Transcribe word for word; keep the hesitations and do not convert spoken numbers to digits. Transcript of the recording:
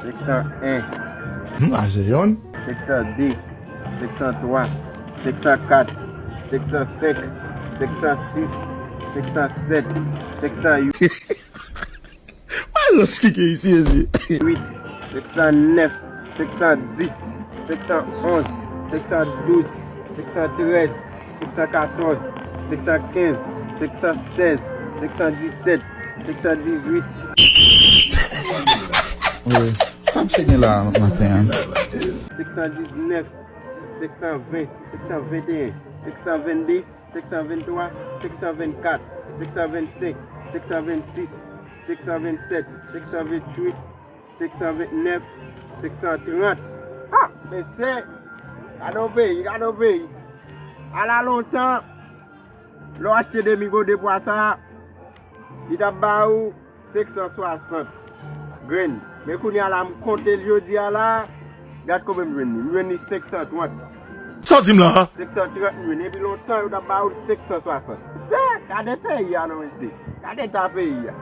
Senk san en. Hmm, a se yonn. Senk san de. Senk san twa. Senk san kat. Senk san senk. Senk san sis. Senk san sèt. Senk san uit. Wè lòs ki gen isi, mesye. Uit. Senk san nèf. Senk san dis. Senk san onz. Senk san douz. Senk san trèz. Senk san katòz. Senk san kenz. Senk san sèz. Senk san disèt. Senk san dizuit. Wi. Sa misye gen la maten an? Senk san diznèf. Senk san ven. Senk san venteyen. Senk san vennde. Senk san venntwa. Senk san vennkat. Senk san vennsenk. Senk san vennsis. Senk san vennsèt. Senk san venntuit. Senk san vennèf. Senk san trant. Ah, mesye! Gade yon peyi, gade yon peyi. Ala lontan, lè w achte demi gode pwa sa, li t ap ba ou senk san swasant grenn. Men kounye a la, m konte l jodi a la, gad konbyen m jwenn li. M jwenn li senk san trant. Sa w di m la? Senk san trant m jwenn. Epi lontan, yo t ap ba ou senk san swasant. Se, gade peyi a non, mesye. Gade eta peyi a.